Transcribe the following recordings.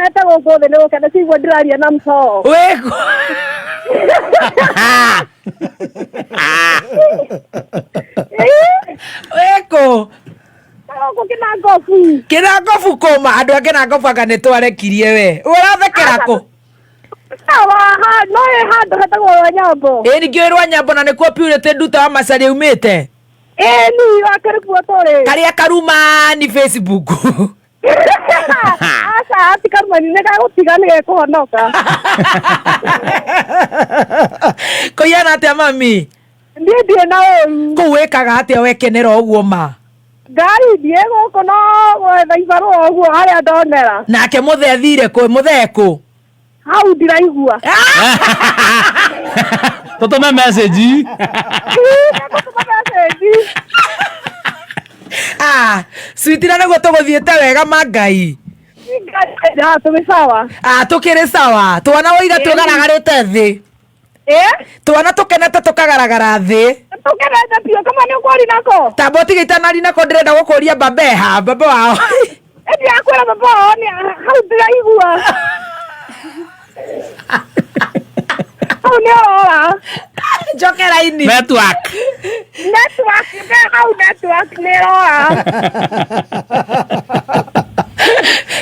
Ngenete gũkũ thĩ nĩ gũkena ciguo ndĩraria na mtoo. Wĩkũ? Wĩkũ? Gũkũ kĩnangobu. Kĩnangobu kũma andũ a kĩnangobu anga nĩ twarekirie we. Ũrathekera kũ? Sawa, no ĩ handũ hetagwo Rwanyambo. Ĩ ningĩ Rwanyambo na nĩkuo Purity Nduta wa Macharia umĩte. Ĩ ni wake nĩkuo tũrĩ. Karĩa karumani Facebook. Aca, ti karumani nĩ gagũtiga nĩ gekũhonoka. Kũiyana atĩa mami? Niĩ ndirĩ na ũru. Kũu wĩkaga atĩa wekenera ũguo ma? Ngari ndiĩ gũkũ no gwetha ibarũa ũguo harĩa ndonera. Nake mũthee athire kũ? Mũthee kũ? Hau ndiraigua. Tũtũme message. Nĩngũtũma message. Ah, sweet na nĩguo tũgũthiĩte wega ma Ngai. Ngai tũrĩ sawa. Ah, tũkĩrĩ sawa. Twana woiga tũgaragarĩte thĩ. Eh? Twana tũkenete tũkagaragara thĩ. Tũkenete biũ kama nĩ ũkwari nako. Tamba ũtige itanari nako ndĩrenda gũkũria babeha baba wao. Ĩndĩ akwĩra baba wao nĩ hau ndĩraigua. Hau nĩ ũrora. Njoke raini. Network. Network nĩ hau network nĩ ĩrora.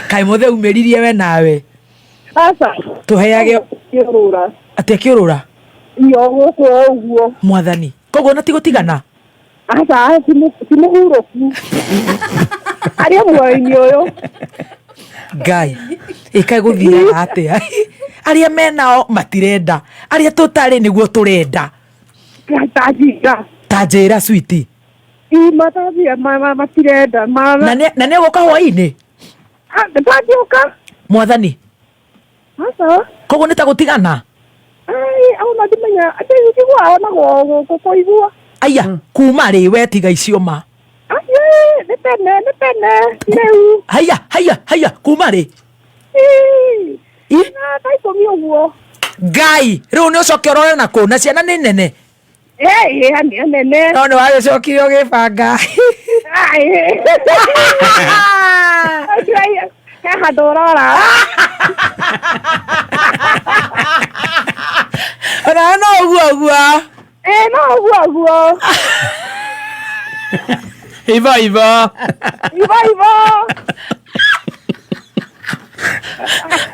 Kaĩ mũthee umĩririe we nawe. Aca. Tũheage Kĩũrũra. Atĩa kĩũrũra? Iyo gũkũ o ũguo. Mwathani. Koguo na ti gũtigana? Aca ti mũhurũku. Arĩ o muoyo-inĩ ũyũ. Ngai. Ĩkaĩ gũthiaga atĩa? Arĩa menao matirenda. Arĩa tũtarĩ nĩguo tũrenda. Ta njĩra. Ta njĩra sweetie. Matathiĩ matirenda. Na nĩ egũka hwaĩ-inĩ? Ndangĩũka. Mwathani. Aca. Koguo nĩ ta gũtigana? Ai, ona ndimenya, ndiguaga ona gũkũ kũigua. Aya, kuma rĩ we tiga icio ma. Acio nĩ tene, nĩ tene, rĩu. Haya, haya, haya, kuma rĩ? Ĩ? Na thaa ikũmi ũguo. Ngai, rĩu nĩ ũcoke ũrore na kũ, na ciana nĩ nene. Ĩ, nĩ nene. No nĩ wagĩcokire ũgĩbanga. Ai. He handũ ũrora. Ona no ũguo ũguo. Ĩ, no ũguo ũguo. Ivo ivo. Ivo ivo.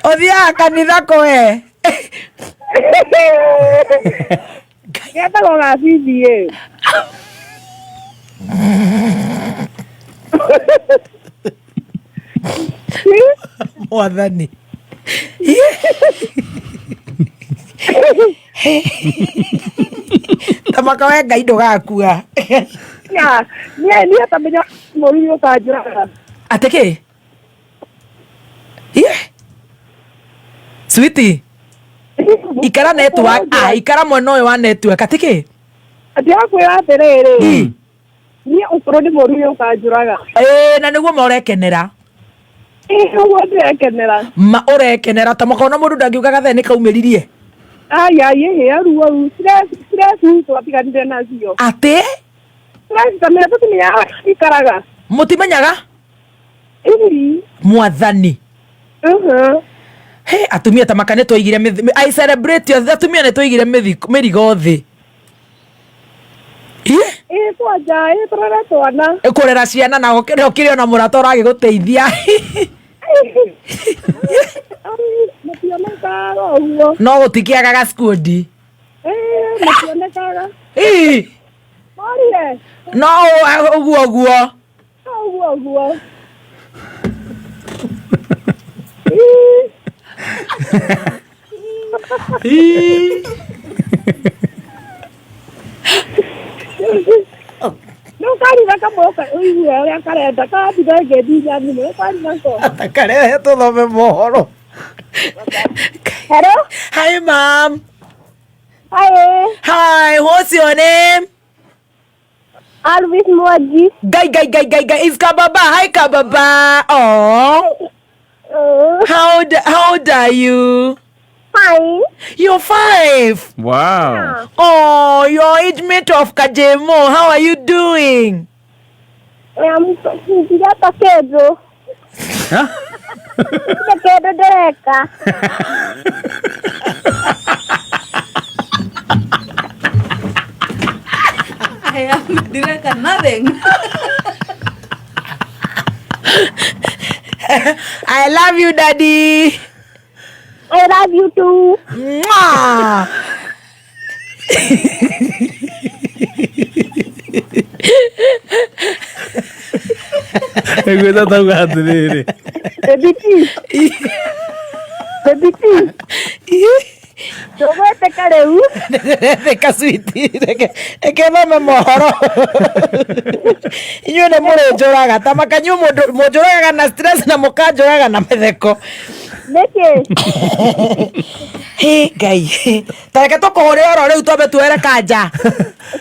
Ũthiaga kanitha kũ we? Getagwo ga CBA. Mwathani. Tamaka we Ngai ndũgakua. Ya, niĩ niĩ tamenya mũruru ũkanjũraga. Atĩ kĩ? Ih. Sweetie, ikara network, ah, ikara mwena ũyũ wa network. Atĩ kĩ? Ndĩrakwĩra atĩrĩrĩ, Ii. niĩ ũkũrũ nĩ mũru nĩ ũkanjũraga. Ĩĩ, na nĩguo ma ũrekenera. Ĩĩ, ũguo ndĩrekenera. Ma ũrekenera ta makona mũndũ ndangiuga gathee nĩ kaumĩririe. Ai, ai, ĩhĩ, ruo ru. Stress, stress twatiganire nacio. Atĩ? Stress tamenya tũtimenyaga ũrĩa cikaraga. Mũtimenyaga? Ĩĩ. Mwathani. He, atumia ta maka nĩ twaigire mĩthi- I celebrate you. Atumia nĩ twaigire mĩrigo thĩ. Ĩ? Ĩ, kwanja, ĩ, tũrere twana. Kũrera ciana na ũkĩrĩ ona mũrata ũragĩgũteithia. Mũtionekaga ũguo. No gũtikĩagaga skundi. Ĩ, mũtionekaga. Ĩ. Morire. No ũguo ũguo. Ũguo ũguo. Nĩ ũkarira kamwe ũigue ũrĩa karenda karathiĩ ngĩthinya thimũ nĩ ũkarira ko. Karehe tũthome mohoro. Hello? Hi mom. Hi. Hi, what's your name? Alvis Mwangi. Ngai ngai ngai ngai ngai is Kababa. Hi Kababa. Oh. How old are you? Fine. You're 5. Wow. Oh, you're age mate of Kajemo. How are you doing? Ndireka kĩndũ. Huh? Nĩ kĩndũ ndĩreka. I am ndireka nothing. I love you daddy. I love you too. Mwah! Nĩguo tatauga atĩrĩrĩ. Baby T. Baby T. Tũgwĩtĩka rĩu. Reka sweetie, reke thome mohoro. Inyuĩ nĩ mũrĩnjũraga ta makanyuĩ mũndũ mũnjũragaga na stress na mũkanjũraga na mĩtheko. Nĩkĩ? Hĩ Ngai. Ta reke tũkũhũrĩre oro rĩu twambe tuoere kanja.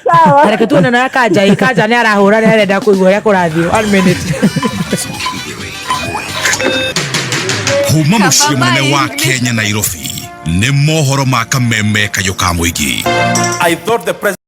Sawa. Ta reke tuone na kanja ĩ kanja nĩ arahũra nĩ arenda kũigua ũrĩa kũrathiĩ. One minute. Kuma mũciĩ mũnene wa Bye-bye. Kenya Nairobi nĩ mohoro ma kameme kayũ ka mũingĩ. I thought the president